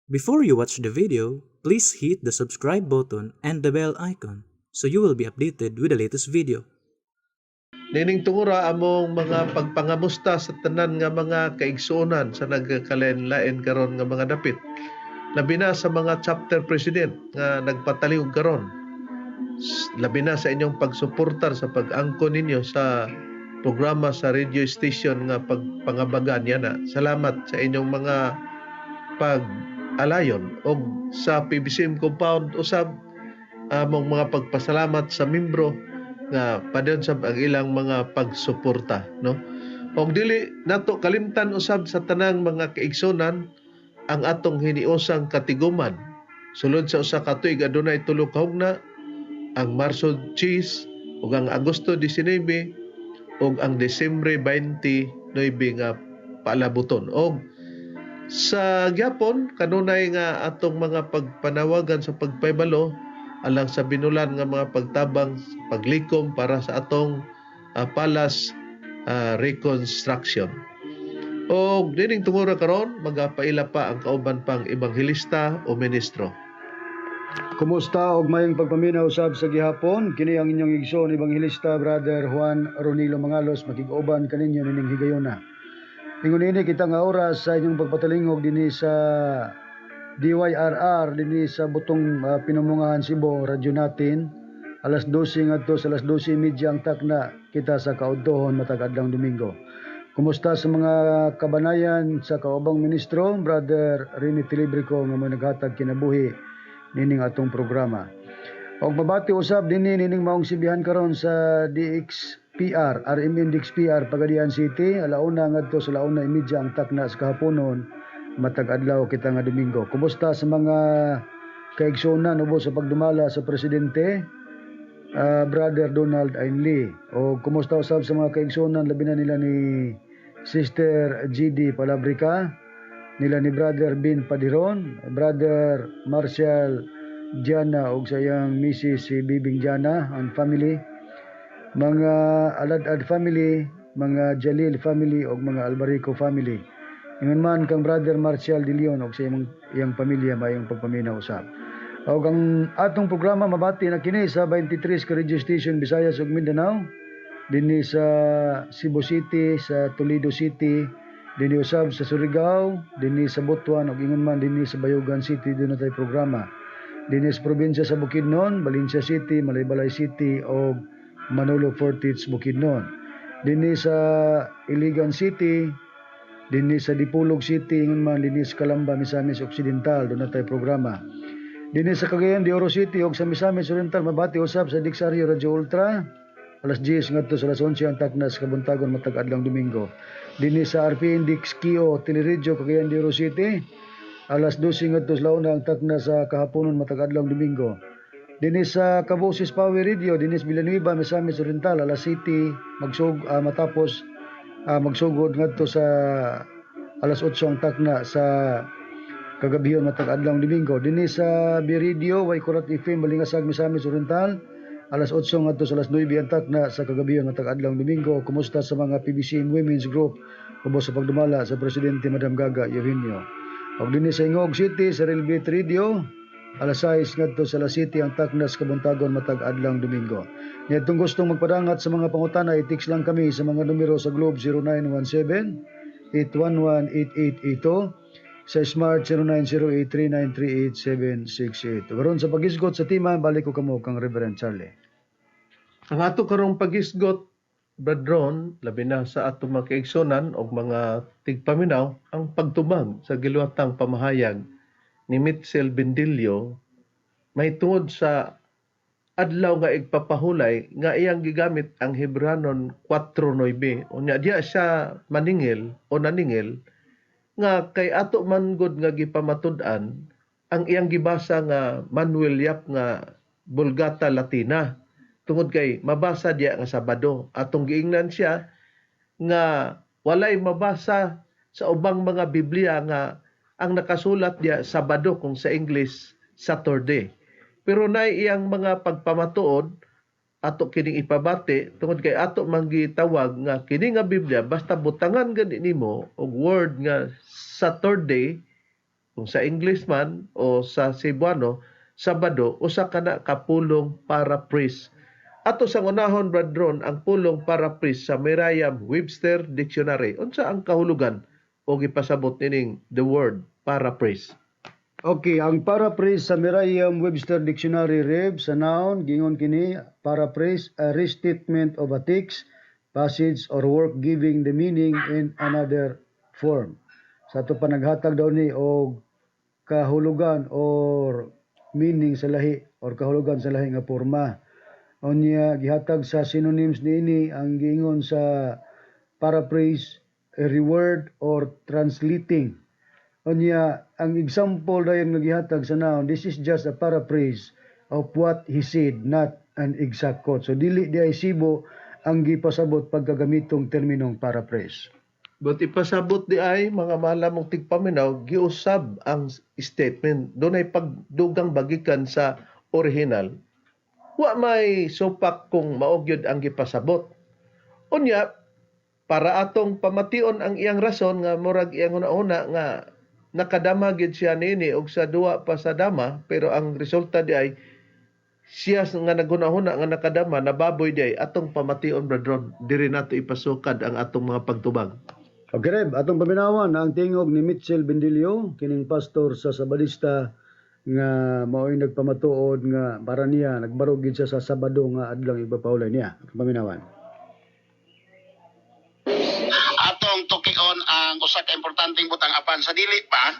Before you watch the video, please hit the subscribe button and the bell icon so you will be updated with the latest video. Nining tungura, among mga pagpangamusta sa tanan nga mga kaigsuonan sa nagkalain-lain karon nga mga dapit. Labi na sa mga chapter president nga nagpataliwg karon. Labi na sa inyong pagsuportar sa pag-angkon ninyo sa programa sa radio station nga pagpangabagan niya na. Salamat sa inyong mga pag-alayon og sa PBCM compound usab, among mga pagpasalamat sa membro nga padayon sab ang ilang mga pagsuporta, no? Og dili nato kalimtan usab sa tanang mga kaigsunan ang atong hiniusang katiguman sulod sa usa ka tuig. Adunay tulo ka hugna: ang Marso 10 ug ang Agosto 19 ug ang Desembre 29 nga paalabuton. Og sa gyapon kanunay nga atong mga pagpanawagan sa pagpahibalo alang sa binulan nga mga pagtabang sa paglikom para sa atong palace reconstruction. Og nining tungura karon, magapaila pa ang kauban pang ebanghelista o ministro. Kumusta og mayong pagpaminaw sab sa gihapon. Kini ang inyong igsoon, Ebanghelista Brother Juan Ronilo Mangalos, makig-uban kaninyo nining higayona. Ingon ini kita nga oras sa inyong pagpatalingog dinhi sa DYRR dinhi sa Butong, Pinumungahan, Cebu, radyo natin. Alas 12 ngadto sa alas 12:30 ang takna kita sa kaudtohon matag adlawng Domingo. Kumusta sa mga kabanayan sa kaubang ministro, Brother Rene Tilibrico, nga mo naghatag kinabuhi nining atong programa. Og mabati usab dinhi nining maong sibihan karon sa DXPR, RMN DXPR, Pagadian City, alauna ngadto sa 1:30 ang takna sa kahaponon matag adlaw kita nga Domingo. Kumusta sa mga kaigsuonan ubos sa pagdumala sa presidente, Brother Donald Ainley? O kumusta usab sa mga kaigsuonan, labi na nila ni Sister GD Palabrica, nila ni Brother Bin Padiron, Brother Marshall Diana ug sa iyang misis si Bibing Diana and family, mga Aladad family, mga Jalil family ug mga Albarico family. Ingon man kang Brother Marcial De Leon ug sa iyang pamilya, mayong pagpaminaw usab. Og ang atong programa mabati na kini sa 23 ka radio station, Visayas ug Mindanao, dinhi sa Cebu City, sa Toledo City, dinhi usab sa Surigao, dinhi sa Butuan ug ingon man dinhi sa Bayugan City duna tay programa. Dinhi sa probinsya sa Bukidnon, Valencia City, Malaybalay City ug Manolo Fortich, Bukidnon. Dinhi sa Iligan City, dinhi sa Dipolog City, ingon man dinhi sa Calamba, Misamis Occidental duna tay programa. Dinhi sa Cagayan de Oro City ug sa Misamis Oriental mabati usab sa Dixario Radio Ultra, alas 10 ngadto sa alas 11 ang takna sa kabuntagon matag adlawng Domingo. Dinhi sa RPN Dix Kio Teleradyo, Cagayan de Oro City, alas 12 ngadto sa launa ang takna sa kahaponon matag adlawng Domingo. Dinhi sa Kaboses Power Radio dinhi sa Villanueva, Misamis Oriental, alas 7 matapos magsugod ngadto sa alas 8 ang takna sa kagabhion matag adlawng Domingo. Dinhi sa B-Radio, Waikurat FM, Balingasag, Misamis Oriental, alas 8 ngadto sa alas 9 ang takna sa kagabhion matag adlawng Domingo. Kumusta sa mga PBC Women's Group ubos sa pagdumala sa Presidente Madam Gaga Eugenio. Og dinhi sa Gingoog City sa Relbit Radio, alas 6 ngadto sa alas 7 ang takna sa kabuntagon matag adlawng Domingo. Niadtong gustong magpadangat sa mga pangutana, i-text lang kami sa mga numero sa Globe 0917 811 8882, sa Smart 0908-393-8768. Karon sa paghisgot sa tema, balik ko kamo kang Reverend Charlie. Ang ato karong paghisgot, Brad Ron, labi na sa atong mga kaigsunan og mga tigpaminaw, ang pagtubag sa giluwatang pamahayag ni Mitchell Bendillo may tungod sa adlaw nga igpapahulay nga iyang gigamit ang Hebranon 4:9. Unya diya siya maningil o naningil nga kay ato man gud nga gipamatud-an ang iyang gibasa nga Manuel Yap nga Vulgata Latina, tungod kay mabasa diya nga Sabado. Atong giingnan siya nga walay mabasa sa ubang mga Biblia nga ang nakasulat diya Sabado, kung sa English Saturday. Pero nay iyang mga pagpamatuod, ato kining ipabati tungod kay ato man gitawag nga kini nga Biblia, basta butangan gani nimo og word nga Saturday, Kung sa English man o sa Cebuano, Sabado, usa ka na ka pulong paraphrase. Ato sang unahon, Brad Ron, ang pulong paraphrase sa Merriam-Webster Dictionary. Unsa ang kahulugan o gipasabot nining the word paraphrase? Okay, ang paraphrase sa Merriam-Webster Dictionary, Reb, sa noun, gingon kini, paraphrase, a restatement of a text, passage, or work giving the meaning in another form. Sa ato pa naghatag daw ni og kahulugan or meaning sa lahi or kahulugan sa lahi nga porma. Unya gihatag sa synonyms niini ang giingon sa paraphrase, a reword or translating. Unya, ang example dayon nga gihatag sa noun, this is just a paraphrase of what he said, not an exact quote. So dili diay sibo ang gipasabot pagkagamitong terminong paraphrase. But ipasabot di ay, mga mahal mong tigpaminaw, giusab ang statement. Dunay pagdugang bagikan sa original. Wa may supak kung mao gyud ang gipasabot. Unya, para atong pamation ang iyang rason nga murag iyang una-una nga nakadama gyud siya niini og sa duwa pa sa dama, pero ang resulta di ay siya nga naghuna-huna nga nakadama nababoy di ay, atong pamation, Brad Ron, diri nato ipasukad ang atong mga pagtubag. Okay, Reb, atong paminawan ang tingog ni Mitchell Bendilio, kining pastor sa Sabadista nga mao'y nagpamatuod nga para niya nagbarog gid siya sa Sabado nga adlaw igpapahulay niya. Atong paminawan. Atong tukion ang usa ka importanteng butang apan sa dili pa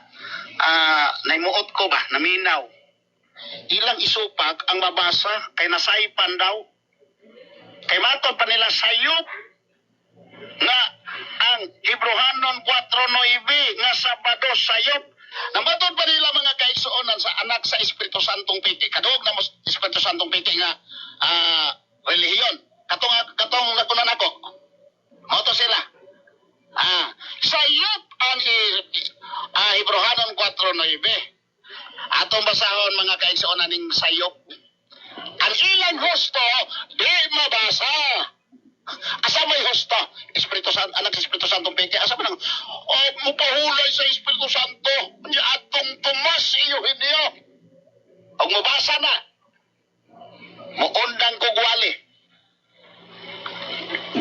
naimuot ko ba, naminaw ilang isupak ang mabasa kay nasaypan daw, kay matod pa nila sayop nga ang Hebrohanon 4.9 nga Sabado sayop. Namatod pa nila, mga kaigsuonan, sa anak sa Espiritu Santong piki. Kaduog na mo Espiritu Santong piki nga relihiyon. Katong katong nakunan ako. Mao to sila. Sayop ang Hebrohanon 4.9. Atong basahon, mga kaigsuonan, ning sayop. Ang ilang husto di mabasa. Asa may husto? Espiritu Santo, anak sa Espiritu Santo piki. Asa man ang oh, mupahulay sa Espiritu Santo? Nya atong Tomas Eugenio. Og mabasa na. Muundang kog wali.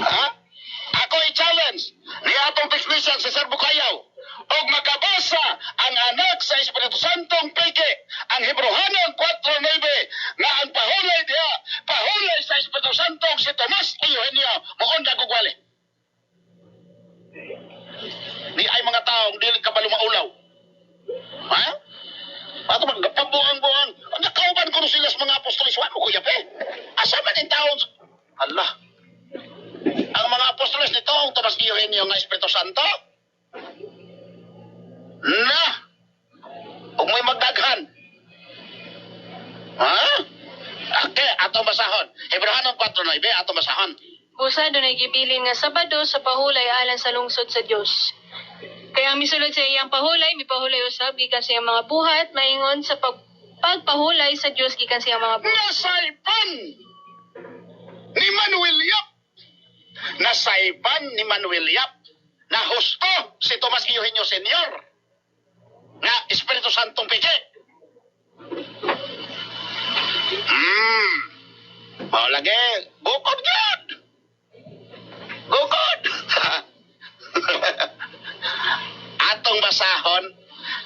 Ha? Ako i-challenge ni atong technician si Sir Bukayaw. Og makabasa ang anak sa Espiritu Santong piki ang Hebrohanon 4.9 nga ang pahulay diha, pahulay sa Espiritu Santo si Tomas Eugenio, muundang kog wali. Ni ay mga taong dili kabalo maulaw. Ha? Ato bang pabuang-buang? Nakauban ko sila sa mga apostoles. Wa mo kuya pe. Asa man in taon? Allah. Ang mga apostoles nito, ang Tomas Eugenio nga Espiritu Santo? Na! Ug may magdaghan. Ha? Okay, atong basahon. Hebrohanon 4.9, atong basahon. Busa dunay gibilin nga Sabado sa pahulay alang sa lungsod sa Dios. Kaya ang misulod sa iyang pahulay, mipahulay usab gikan sa iyang mga buhat, maingon sa pagpahulay sa Dios gikan sa iyang mga buhat. Nasaypan ni Manuel Yap. Nasaypan ni Manuel Yap na husto si Tomas Eugenio Senior nga Espiritu Santong piki. Mao lagi, bukod gyud. Bukod. Atong basahon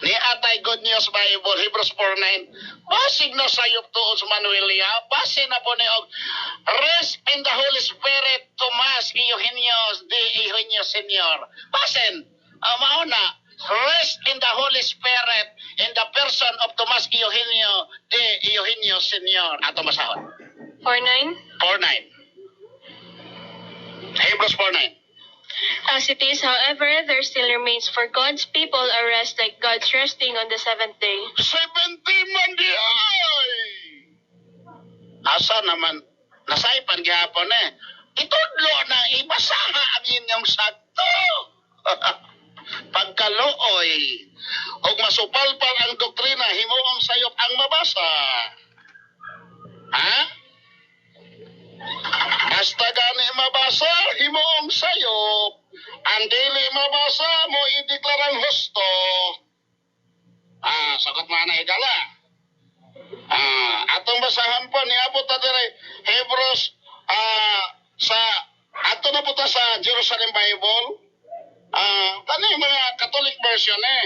ni atay Good News Bible, Hebrews 4.9. Basig na sayop tuod sa Manuel Yap. Basin na po ni og rest in the Holy Spirit Tomas Eugenio de Eugenio Senior. Basin. Mao na rest in the Holy Spirit in the person of Tomas Eugenio de Eugenio Senior. Atong basahon. 4.9. 4.9. Hebrews 4.9. As it is, however, there still remains for God's people a rest like God's resting on the seventh day. 70 man di ay. Asa naman, nasaypan gihapon eh. Itudlo na ibasaha ang inyong sakto. Pagkaluoy, og masupalpal ang doktrina, himuong sayop ang mabasa. Ha? Basta gani mabasa, himuong sayop. Ang dili mabasa, mo ideklarang husto. Tama na higala. Atong basahan po, niabot ta dire Hebrews sa ato na po ta sa Jerusalem Bible. Kani mga Catholic version eh.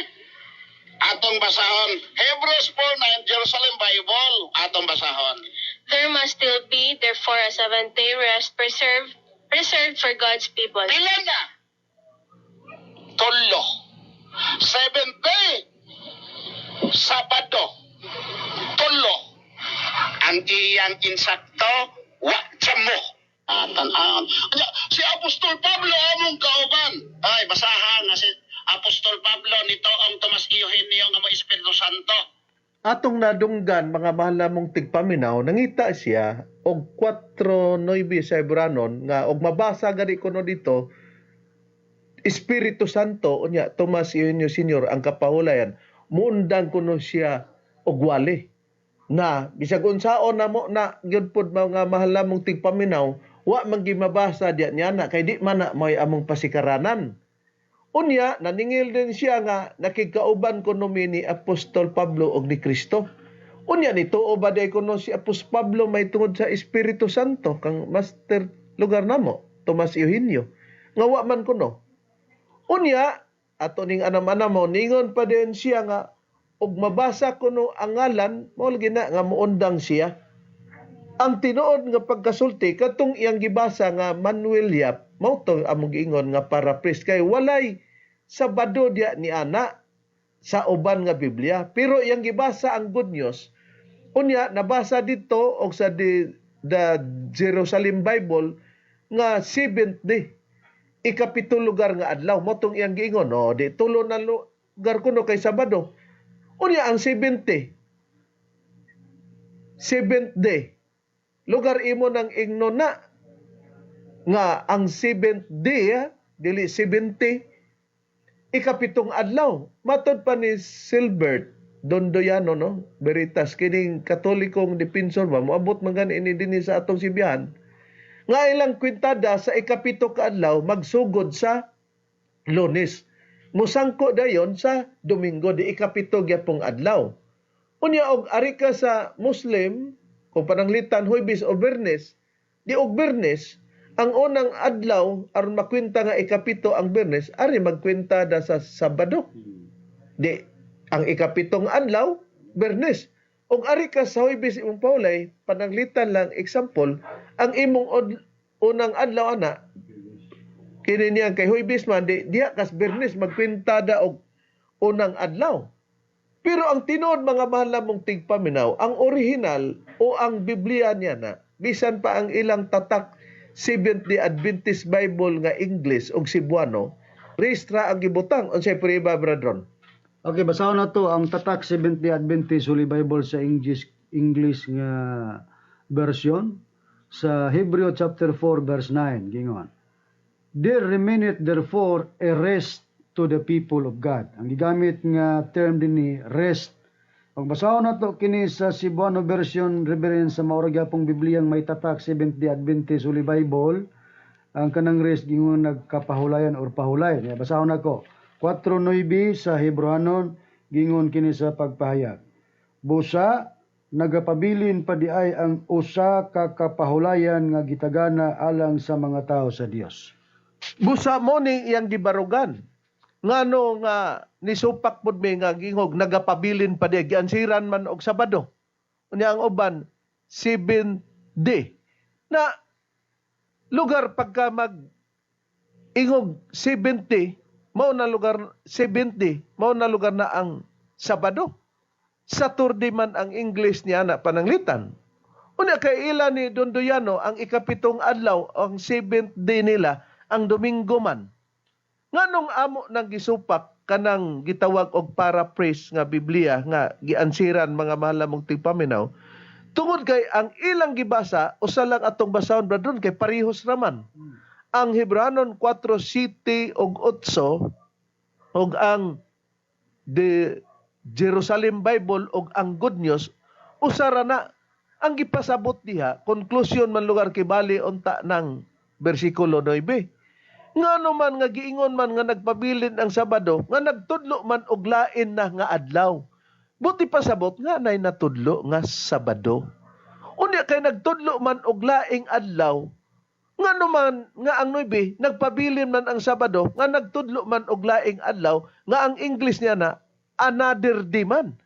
Atong basahon Hebrews 4:9, Jerusalem Bible, atong basahon. There must still be, therefore, a seventh day rest preserved for God's people. Pila na? Tulo. Seventh day. Sabado. Tulo. Ang iyang insakto, wa mo. Tan-awon. Anya, si Apostol Pablo among kauban. Ay, basahan nga si Apostol Pablo nito ang Tomas Eugenio nga mo Espiritu Santo. Atong nadunggan, mga mahal namong tigpaminaw, nangita siya og 4:9 sa Hebranon nga og mabasa gani kuno dito Espiritu Santo, unya Tomas Eugenio Senior ang kapahulayan, muundang kuno siya og wali na bisag unsaon namo na gyud pod, mga mahal namong tigpaminaw, wa man mabasa diya niya na kay di man na may among pasikaranan. Unya, naningil din siya nga nakigkauban kuno mi ni Apostol Pablo og ni Kristo. Unya, nituo ba day kuno si Apostol Pablo may tungod sa Espiritu Santo kang master lugar namo, Tomas Eugenio? Nga wa man kuno. Unya, ato ning anam-anam mo, ningon pa din siya nga og mabasa kuno ang ngalan, mao lagi na nga muundang siya. Ang tinuod nga pagkasulti katong iyang gibasa nga Manuel Yap, mao to among giingon nga paraphrase kay walay Sabado diya ni ana sa uban nga Biblia, pero iyang gibasa ang Good News. Unya nabasa dito og sa the Jerusalem Bible nga seventh day, ikapito lugar nga adlaw, mao tong iyang giingon, no, di tulo na lugar kuno kay Sabado. Unya ang 70 seventh day, lugar imo nang ingnon na nga ang seventh day, dili 70, ikapitong adlaw. Matod pa ni Silbert Dondoyano, no, Veritas, kining Katolikong defensor ba, moabot man gani ini dinhi sa atong Sibihan, nga ilang kwintada sa ikapito ka adlaw magsugod sa Lunes, musangko dayon sa Domingo, di ikapito gyapong adlaw. Unya og ari ka sa Muslim, kung pananglitan Huwebes o Bernes, di og Bernes ang unang adlaw aron makwenta nga ikapito ang Bernes, ari magkwenta da sa Sabado. Di ang ikapitong adlaw Bernes. Og ari ka sa Huwebes imong paulay, pananglitan lang example, ang imong unang adlaw ana kini niya kay Huwebes man, di diha kas Bernes magkwenta da og unang adlaw. Pero ang tinuod, mga mahal namong tigpaminaw, ang original o ang Biblia niya na, bisan pa ang ilang tatak Seventh Day Adventist Bible nga English og Cebuano, rest ra ang gibutang. Unsay prueba, Bradron? Okay, basahon na to ang tatak Seventh Day Adventist Holy Bible sa English English nga version sa Hebreo chapter 4 verse 9, gingon: "There remaineth therefore a rest to the people of God." Ang gigamit nga term dinhi, rest. Pag basahon na to kini sa Cebuano version, Reverend, sa mao ra gyapong Bibliyang may tatak Seventh Day Adventist Holy Bible, ang kanang rest gingon nagkapahulayan or pahulay. Kaya basahon nako. 4:9 sa Hebreohanon, gingon kini sa pagpahayag: "Busa nagapabilin pa di ay ang usa ka kapahulayan nga gitagana alang sa mga tao sa Dios." Busa mo ni iyang gibarugan. Ngano nga nisupak pud mi nga gingog nagapabilin pa di, giansiran man og Sabado. Unya ang uban 7 day. Na lugar pagka mag ingog 70, mao na lugar 70, mao na lugar na ang Sabado. Saturday man ang English niya na pananglitan. Unya kay ila ni Dondoyano, ang ikapitong adlaw, ang seventh day nila, ang Domingo man. Nganong amo nang gisupak kanang gitawag og paraphrase nga Biblia nga giansiran, mga mahal namong tigpaminaw? Tungod kay ang ilang gibasa usa lang. Atong basahon, bradron, kay parehos raman. Ang Hebranon 4:7 ug 8 ug ang The Jerusalem Bible ug ang Good News, usa ra na ang gipasabot diha. Conclusion man lugar kibali unta ng bersikulo 9. Ngano man nga giingon man nga nagpabilin ang Sabado, nga nagtudlo man og lain na nga adlaw? Buot ipasabot nga nay natudlo nga Sabado. Unya kay nagtudlo man og laing adlaw, ngano man nga ang 9 nagpabilin man ang Sabado nga nagtudlo man og laing adlaw nga ang English niya na another day man?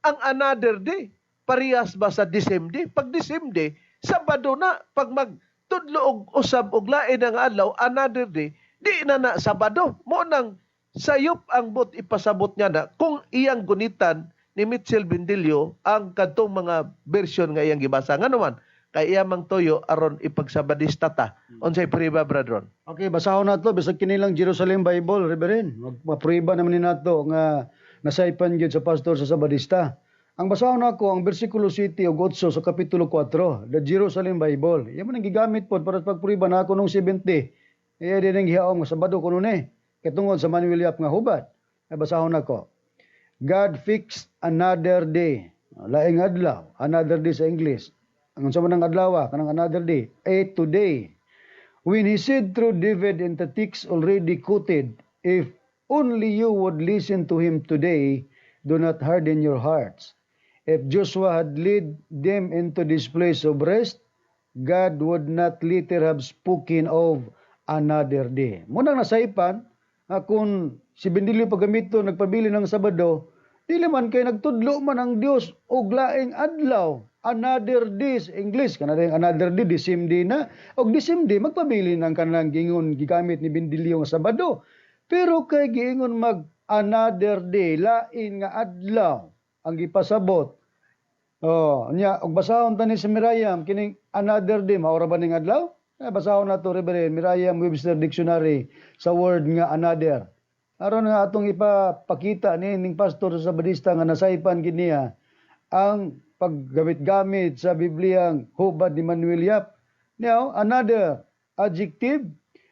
Ang another day parehas ba sa the same day? Pag the same day, Sabado na. Pag magtudlo og usab og lain ang adlaw, another day, di na na Sabado. Mo nang sayop ang buot ipasabot niya na kung iyang gunitan ni Mitchell Bendillo ang kadtong mga version nga iyang gibasa. Ngano man kay iya mang tuyo aron ipagsabadista ta. Unsay prueba, Brad Ron? Okay, basahon nato bisag kini lang Jerusalem Bible, Reverend. Magprueba naman ni nato nga nasaypan gyud sa pastor sa Sabadista. Ang basahon nako ang bersikulo 7 ug 8 sa kapitulo 4, the Jerusalem Bible. Iya man ang gigamit pod para sa pagprueba nako nung 70. Iya din ang gihaong nga Sabado kuno ni. Kay tungod sa Manuel Yap nga hubad. Ay, basahon nako. God fixed another day. Laing adlaw, another day sa English. Ang unsa man ang adlaw, kanang another day, a today. When he said through David in the text already quoted, "If only you would listen to him today, do not harden your hearts." If Joshua had led them into this place of rest, God would not later have spoken of another day. Munang nasaypan, nga kung si Bendilio paggamito nagpabili ng Sabado, dili man kay nagtudlo man ang Dios og laing adlaw, another day sa English. Kana rin another day, the same day na. Og the same day magpabili ng kanang gingon gigamit ni Bendilio nga Sabado. Pero kay giingon mag another day, lain nga adlaw ang gipasabot. Oh, nya og basahon ta ni sa Merriam kining another day, maura ba ning adlaw? Eh, basahon nato, Reverend, Merriam Webster Dictionary sa word nga another. Aron nga atong ipapakita ni ning pastor sa Sabadista nga nasaypan gid niya ang paggamit-gamit sa Bibliang hubad ni Manuel Yap. Now, another, adjective,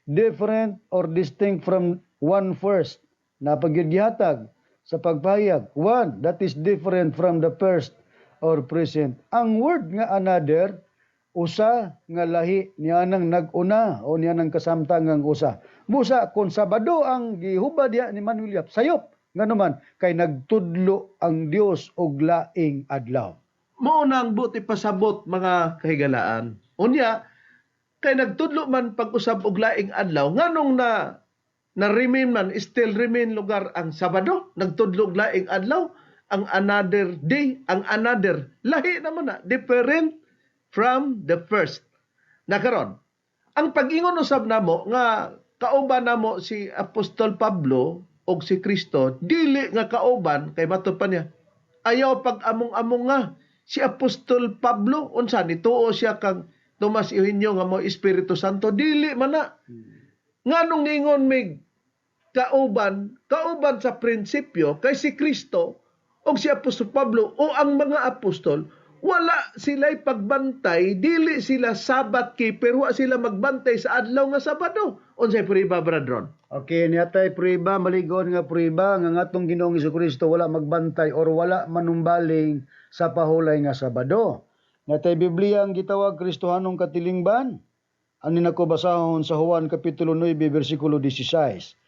different or distinct from one first. Napagyud gihatag sa pagpahayag. One that is different from the first or present. Ang word nga another, usa nga lahi nianang nag-una o nianang kasamtangang usa. Busa kung Sabado ang gihubad diha ni Manuel Yap, sayop. Ngano man kay nagtudlo ang Dios og laing adlaw. Mao nang buot ipasabot, mga kahigalaan. Unya kay nagtudlo man pag-usab og laing adlaw, nganong na na remain man, still remain lugar ang Sabado, nagtudlo og laing adlaw? Ang another day, ang another, lahi naman na, different from the first. Nakaron, ang pag-ingon usab namo nga kauban namo si Apostol Pablo og si Kristo, dili nga kauban kay matud pa niya. Ayaw pag among-among nga si Apostol Pablo, unsa nituo siya kang Tomas Eugenio nga mo Espiritu Santo? Dili man na. Nganong ningon mig kauban? Kauban sa prinsipyo kay si Kristo o si Apostol Pablo o ang mga apostol, wala sila'y pagbantay, dili sila Sabbath keeper, wa sila magbantay sa adlaw nga Sabado. Unsay prueba, Brad Ron? Okay, niatay prueba, maligon nga prueba nga ngatong Ginoong Kristo wala magbantay or wala manumbaling sa pahulay nga Sabado. Natay Biblia ang gitawag Kristohanong Katilingban. Ani nako basahon sa Juan kapitulo 9 bersikulo 16.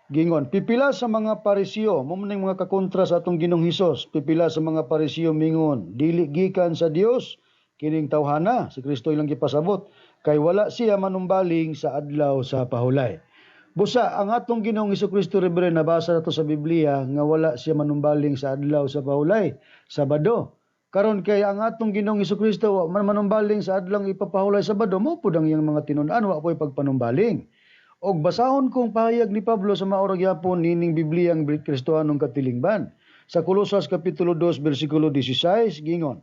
Gingon, pipila sa mga Pariseo, mo man ning mga kakontra sa atong Ginoong Hesus, pipila sa mga Pariseo mingon, "Dili gikan sa Dios kining tawhana," si Kristo ilang gipasabot, "kay wala siya manumbaling sa adlaw sa pahulay." Busa ang atong Ginoong Kristo, Reverend, nabasa nato sa Biblia nga wala siya manumbaling sa adlaw sa pahulay, Sabado. Karon kay ang atong Ginoong Kristo wa man manumbaling sa adlaw ipapahulay, Sabado, mo pud ang iyang mga tinun-an wa po'y pagpanumbaling. Og basahon kong pahayag ni Pablo sa maura gyapon nining Bibliang Kristohanong Katilingban. Sa Kolosas kapitulo 2 bersikulo 16, gingon,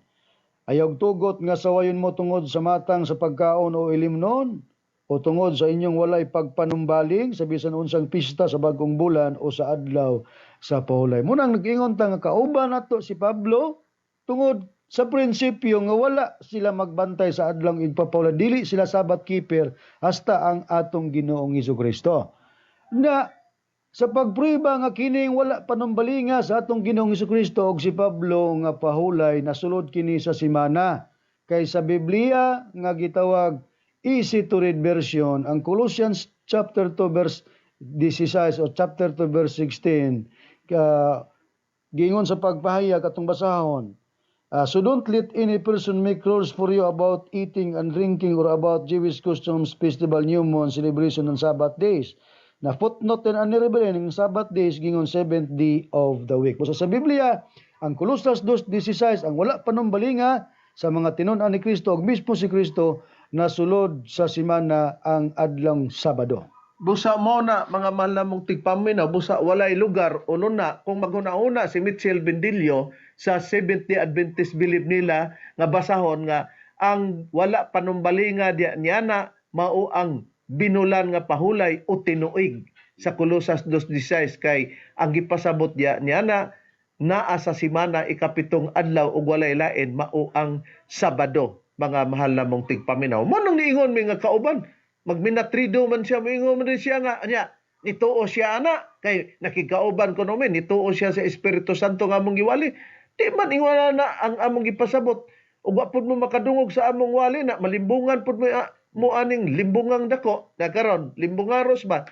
"Ayaw tugot nga sawayon mo tungod sa matang sa pagkaon o ilimnon o tungod sa inyong walay pagpanumbaling sa bisan unsang pista sa bagong bulan o sa adlaw sa pahulay." Munang nag-ingon ta nga kauban nato si Pablo tungod sa prinsipyo nga wala sila magbantay sa adlaw igpapahulay, dili sila Sabbath keeper hasta ang atong Ginoong Kristo. Na sa pagprueba nga kining wala panumbalinga sa atong Ginoong Kristo og si Pablo nga pahulay, nasulod kini sa simana. Kay sa Biblia nga gitawag Easy to Read Version, ang Colossians chapter 2 verse 16 o chapter 2 verse 16 ka Giingon sa pagpahayag, atong basahon. "So don't let any person make rules for you about eating and drinking or about Jewish customs, festival, new moon, celebration, and Sabbath days." Na footnote din ani, Reverend, ang Sabbath days gingon seventh day of the week. Basta sa Biblia, ang Colosas 2:16 ang wala panumbalinga sa mga tinun-an ni Kristo ug mismo si Kristo nasulod sa simana ang adlong Sabado. Busa mo na, mga mahal na mong tigpaminaw, busa walay lugar uno na kung maghuna-una si Mitchell Bendillo sa Seventh-day Adventist belief nila nga basahon nga ang wala panumbalinga diya niya na mao ang binulan nga pahulay o tinuig sa Colosas 2:16, kay ang gipasabot diya niya na naa sa simana ikapitong adlaw ug walay lain, mao ang Sabado, mga mahal na mong tigpaminaw. Mo nang niingon mi nga kauban magminatrido man siya, moingon man din siya nga anya nituo siya ana kay nakikauban ko nomin, nituo siya sa Espiritu Santo nga among giwali. Di man ingon na ang among gipasabot ug wa pud mo makadungog sa among wali na malimbungan pud mo, mo aning limbungang dako na karon limbungaros ba.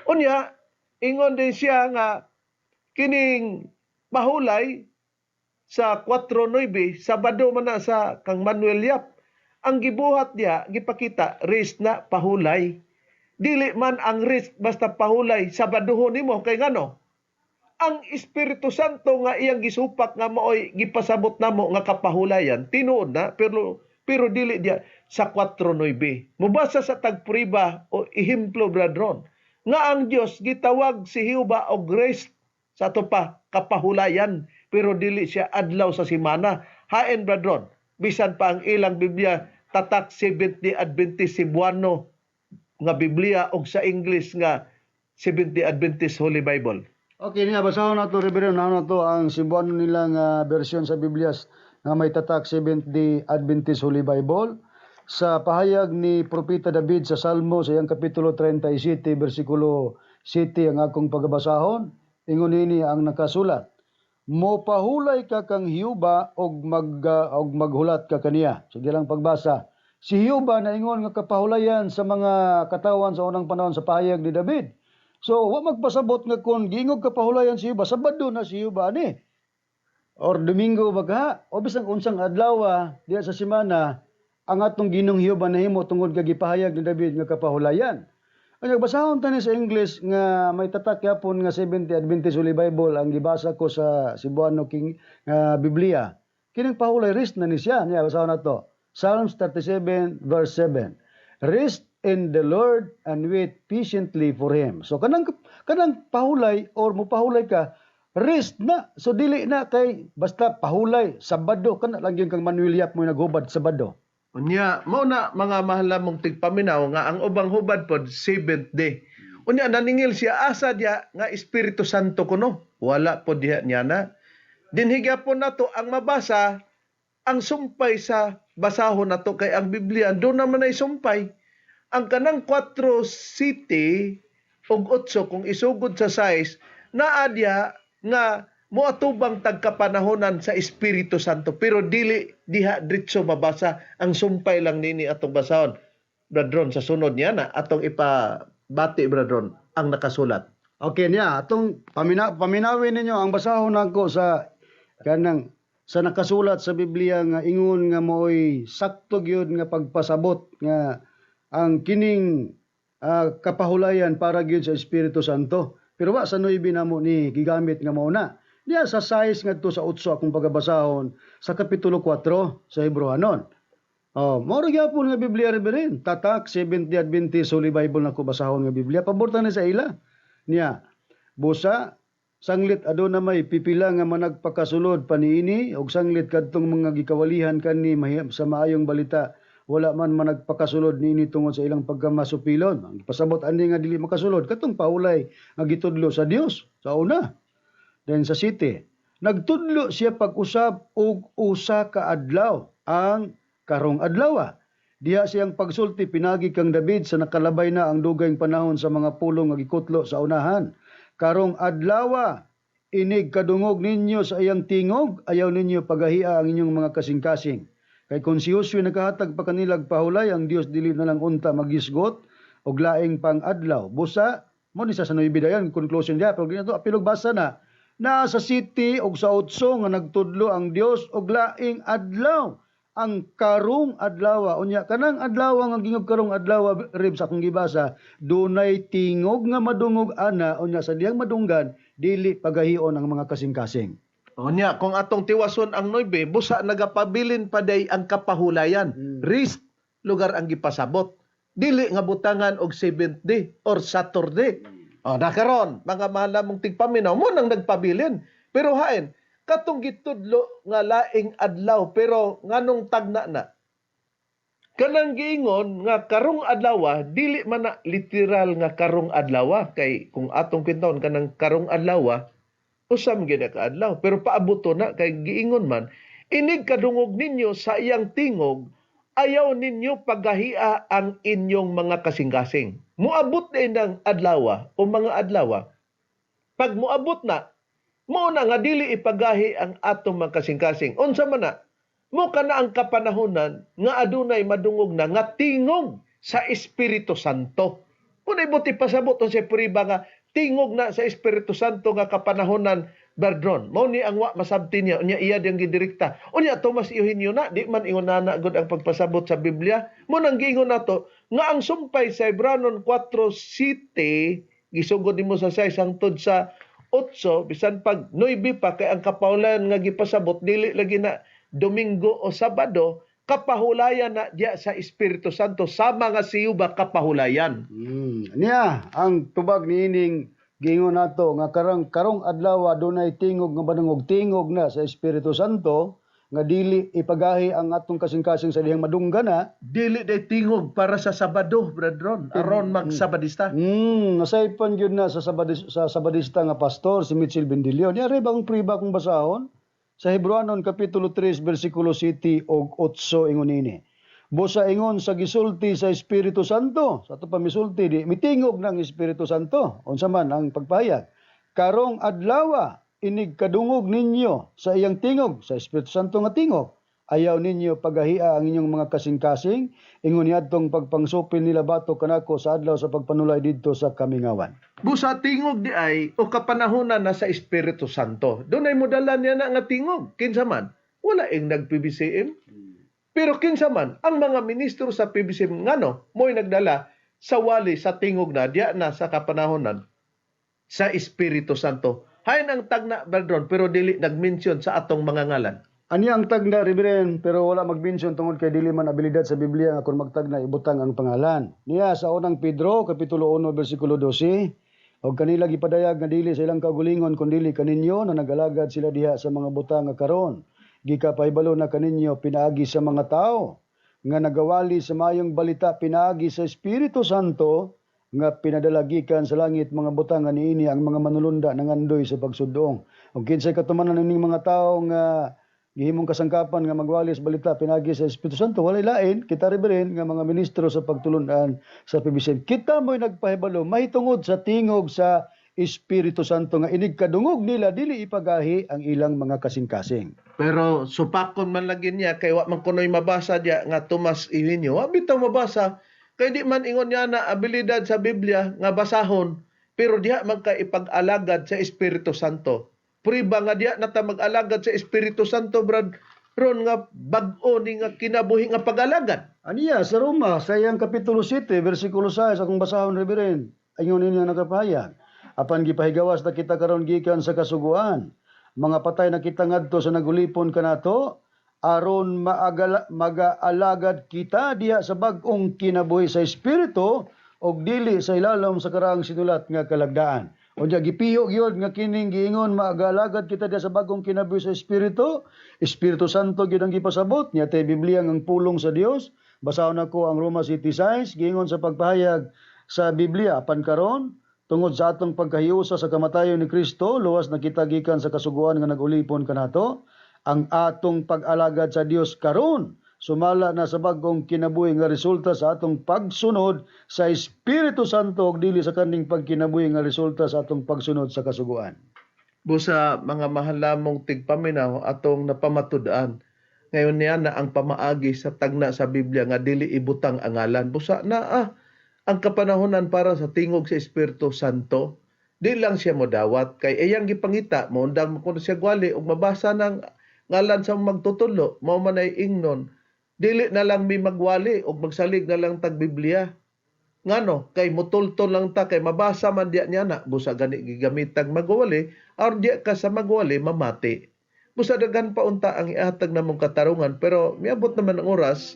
Unya ingon din siya nga kining pahulay sa 4:9, Sabado man na sa kang Manuel Yap. Ang gibuhat niya, gipakita rest na pahulay. Dili man ang rest basta pahulay Sabadohon nimo, kay ngano ang Espiritu Santo nga iyang gisupak nga maoy gipasabot namo nga kapahulayan, tinuod na, pero dili diya sa 4:9. Mubasa sa tagpriba o ehemplo, Bradron, nga ang Dios gitawag si Jehova og rest sa ato pa kapahulayan, pero dili siya adlaw sa simana. Hain, Bradron, bisan pa ang ilang Biblia tatak Seventh-day Adventist Cebuano nga Biblia og sa English nga Seventh-day Adventist Holy Bible. Okay niya, basahon nato, Reverend, na to ang Cebuano nilang version sa Biblia nga may tatak Seventh Day Adventist Holy Bible. Sa pahayag ni Propeta David sa Salmo sa iyang kapitulo 37 bersikulo 7 ang akong pagabasahon, ingon nini ang nakasulat: "Mopahulay ka kang Jehova og maghulat ka kaniya." Sige lang pagbasa. Si Jehova naingon nga kapahulayan sa mga katawan sa unang panahon sa pahayag ni David. So, wa magpasabot nga kung giingog kapahulayan si Jehova, Sabado na si Jehova ani. Or Domingo ba ka? O bisang unsang adlaw diya sa semana, ang atong Ginoong Jehova nahimo tungod kay gipahayag ni David nga kapahulayan. Kanya basahon tani sa English nga may tatak yapon nga Seventh Adventist Holy Bible ang gibasa ko sa Cebuano King nga Biblia. Kining pahulay, rest na ni siya. Niya, basahon na to. Psalms 37 verse 7. "Rest in the Lord and wait patiently for Him." So kanang pahulay or mupahulay ka, rest na. So dili na kay basta pahulay Sabado kana lang yun kang Manuel Yap mo naghubad Sabado. Unya, mao na, mga mahal namong tigpaminaw, nga ang ubang hubad pod seventh day. Unya naningil siya asa diya nga Espiritu Santo kuno. Wala pod diha niya na. Dinhi gyapon nato ang mabasa ang sumpay sa basahon nato, kay ang Biblia doon naman ay sumpay. Ang kanang 4 siyete ug 8 kung isugod sa size naa diha nga moatubang tagkapanahonan sa Espiritu Santo, pero dili diha diretso mabasa. Ang sumpay lang nini atong basahon, Bradron, sa sunod niya na atong ipabati, Bradron, ang nakasulat. Okay niya, atong paminawin ninyo ang basahon nako sa kanang sa nakasulat sa Biblia nga ingon nga mooy sakto gyud nga pagpasabot nga ang kining kapahulayan para gyud sa Espiritu Santo. Pero wa sa nuibi namo ni gigamit nga mao na. Diya sa 6 ngadto sa 8 akong pagabasahon sa kapitulo 4 sa Hebreohanon. Oh, mao ra gyapon nga Biblia, Reverend. Tatak Seventh Day Adventist Holy Bible nako basahon nga Biblia. Pabor ta ni sa ila. Niya, busa sanglit aduna may pipila nga managpakasulod paniini og sanglit kadtong mga gikawalihan kani sa maayong balita wala man managpakasulod niini tungod sa ilang pagkamasupilon. Ang pasabot ani nga dili makasulod katong pahulay nga gitudlo sa Dios sa una. Then sa siyete, nagtudlo siya pag-usab og usa ka adlaw, ang karong adlaw. Diha siyang pagsulti pinagi kang David sa nakalabay na ang dugayng panahon sa mga pulong nga gikutlo sa unahan. "Karong adlawa, inig kadungog ninyo sa iyang tingog, ayaw ninyo pagahia ang inyong mga kasing-kasing. Kay kung si Josue nakahatag pa kanilag pahulay, ang Dios dili na lang unta magisgot og laing pang adlaw." Busa mo ni sa nuibe dayon conclusion diya, pero ginato apilog basa na. Naa sa 7 og sa 8 nga nagtudlo ang Dios og laing adlaw, ang karong adlaw. Unya kanang adlaw nga gingog karong adlaw, Rib, sa akong gibasa, dunay tingog nga madungog ana. Unya sa diyang madunggan, dili pagahion ang mga kasing-kasing. Unya, kung atong tiwason ang 9, busa nagapabilin pa day ang kapahulayan. Rest lugar ang gipasabot. Dili nga butangan og seventh day or Saturday. O, nakaron, mga mahal namong tigpaminaw, mo nang nagpabilin. Pero hain, katong gitudlo nga laing adlaw, pero nganong tagna na? Kanang giingon nga karong adlaw, dili man na literal nga karong adlaw, kay kung atong kwentahon kanang karong adlaw, usam gyud na kaadlaw, pero paabuto na kay giingon man, "Inig kadungog ninyo sa iyang tingog, ayaw ninyo paghahia ang inyong mga kasing-kasing." Moabot din ng adlaw o mga adlaw. Pag moabot na, mao na nga dili ipagahi ang atong mga kasing-kasing. Unsa man na? Mo kana ang kapanahonan nga adunay madungog na nga tingog sa Espiritu Santo. Kung ibuti pasabot sa puriba nga tingog na sa Espiritu Santo nga kapanahonan, Berdron. Mao ni ang wa masabti niya, unya iya diyang gidirekta. Unya Thomas Eugenio na di man ingon na gud ang pagpasabot sa Biblia. Mo nang giingon nato nga ang sumpay sa Hebranon 4:7 gisugod nimo sa 6 hangtod sa 8, bisan pag 9 pa, kay ang kapahulayan nga gipasabot dili lagi na Domingo o Sabado, kapahulayan na diya sa Espiritu Santo sama nga siyo ba kapahulayan. Niya ang tubag niining giingon nato nga karang karong adlaw dunay tingog nga madungog, tingog na sa Espiritu Santo nga dili ipagahi ang atong kasing-kasing sa dihang madungga na. Dili day tingog para sa Sabado, Brethren, aron magsabadista. Nasaypan gyud na sa Sabadista nga pastor si Mitchell Bendilio. Niya bang priba kung basahon sa Hebreanon kapitulo 3 bersikulo 7 og 8, ingon ini. Busa ingon sa gisulti sa Espiritu Santo, sa ato pa misulti di mitingog ng Espiritu Santo. Unsa man ang pagpahayag? "Karong adlawa, inig kadungog ninyo sa iyang tingog," sa Espiritu Santo nga tingog, "ayaw ninyo pagahia ang inyong mga kasing-kasing, ingon niadtong pagpangsupil nila batok kanako sa adlaw sa pagpanulay didto sa kamingawan." Busa tingog di ay o kapanahonan na sa Espiritu Santo. Dunay modala niya na nga tingog. Kinsa man? Wala ing nag-PBCM. Pero kinsa man ang mga ministro sa PBCM, ngano mo'y nagdala sa wali sa tingog na diya na sa kapanahonan sa Espiritu Santo. Hain ang tagna, Baldron, pero dili nag-mention sa atong mga ngalan. Ani ang tagna, Reverend, pero wala mag-mention tungod kay dili man abilidad sa Biblia nga kung magtagna ibutang ang pangalan. Niya sa unang Pedro kapitulo 1 bersikulo 12, "Og kanila gipadayag nga dili sa ilang kaugalingon kun dili kaninyo na nagalagad sila diha sa mga butang nga karon gikapahibalo na kaninyo pinaagi sa mga tawo nga nagawali sa mayong balita pinaagi sa Espiritu Santo nga pinadala gikan sa langit, mga butang nga niini ang mga manulunda nangandoy sa pagsudong." Ug kinsay katumanan ining mga tawo nga gihimong kasangkapan nga magwali sa balita pinaagi sa Espiritu Santo? Walay lain, kita, Reverend, nga mga ministro sa pagtulunan sa PBCM. Kita mo'y nagpahibalo mahitungod sa tingog sa Espiritu Santo nga inig kadungog nila dili ipagahi ang ilang mga kasing-kasing. Pero supakon man lagi niya kay wa man kunoy mabasa diya nga Thomas Eugenio. Wa bitaw mabasa kay di man ingon niya na abilidad sa Biblia nga basahon, pero diha man ka ipag-alagad sa Espiritu Santo. Priba nga diha na ta mag-alagad sa Espiritu Santo, Brad Ron, nga bag-o ni nga kinabuhi nga pag-alagad. Aniya sa Roma sa iyang kapitulo 7 bersikulo 6, akong basahon, Reverend, ingon niya nakapahayag, "Apan gipahigawas na kita karon gikan sa kasuguan, mga patay na kita ngadto sa nagulipon kanato, aron magaalagad kita diha sa bag-ong kinabuhi sa espiritu og dili sa ilalom sa karaang sinulat nga kalagdaan." Unya gipiho gyud nga kining giingon magaalagad kita diha sa bag-ong kinabuhi sa espiritu, Espiritu Santo gyud ang gipasabot niya tay Biblia ang pulong sa Dios. Basahon nako ang Roma 7:6, giingon sa pagpahayag sa Biblia, "Apan karon, tungod sa atong pagkahiusa sa kamatayon ni Kristo, luwas na kita gikan sa kasuguan nga nagulipon kanato. Ang atong pag-alagad sa Dios karon sumala na sa bag-ong kinabuhi nga resulta sa atong pagsunod sa Espiritu Santo ug dili sa kaning pagkinabuhi nga resulta sa atong pagsunod sa kasuguan." Busa mga mahal lamong tigpaminaw, atong napamatud-an ngayon niya na ang pamaagi sa tagna sa Biblia nga dili ibutang ang ngalan. Busa na ang kapanahonan para sa tingog sa Espiritu Santo. Di lang siya modawat kay iyang gipangita, moundang mo kuno siya gwali ug mabasa ng ngalan sa magtutudlo, mao man ay ingnon. Dili na lang mi magwali ug magsalig na lang tag Biblia. Ngano kay mutultol lang ta kay mabasa man diya niya na busa gani gigamitag magwali aron diya ka sa magwali mamati. Busa daghan pa unta ang iatag namong katarungan, pero miabot naman ang oras.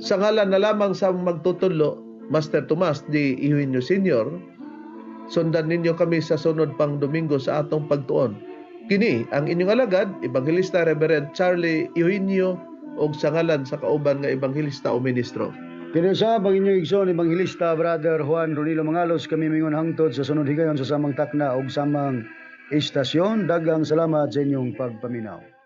Sa ngalan na lamang sa magtutudlo, Master Tomas D. Eugenio Sr., sundan ninyo kami sa sunod pang Domingo sa atong pagtuon. Kini ang inyong alagad, Evangelista Reverend Charlie Eugenio, og sa ngalan sa kauban nga ebanghelista o ministro. Kini usab ang inyong igsoon, Ebanghelista Brother Juan Ronilo Mangalos. Kami mingon hangtod sa sunod higayon sa samang takna ug samang istasyon. Daghang salamat sa inyong pagpaminaw.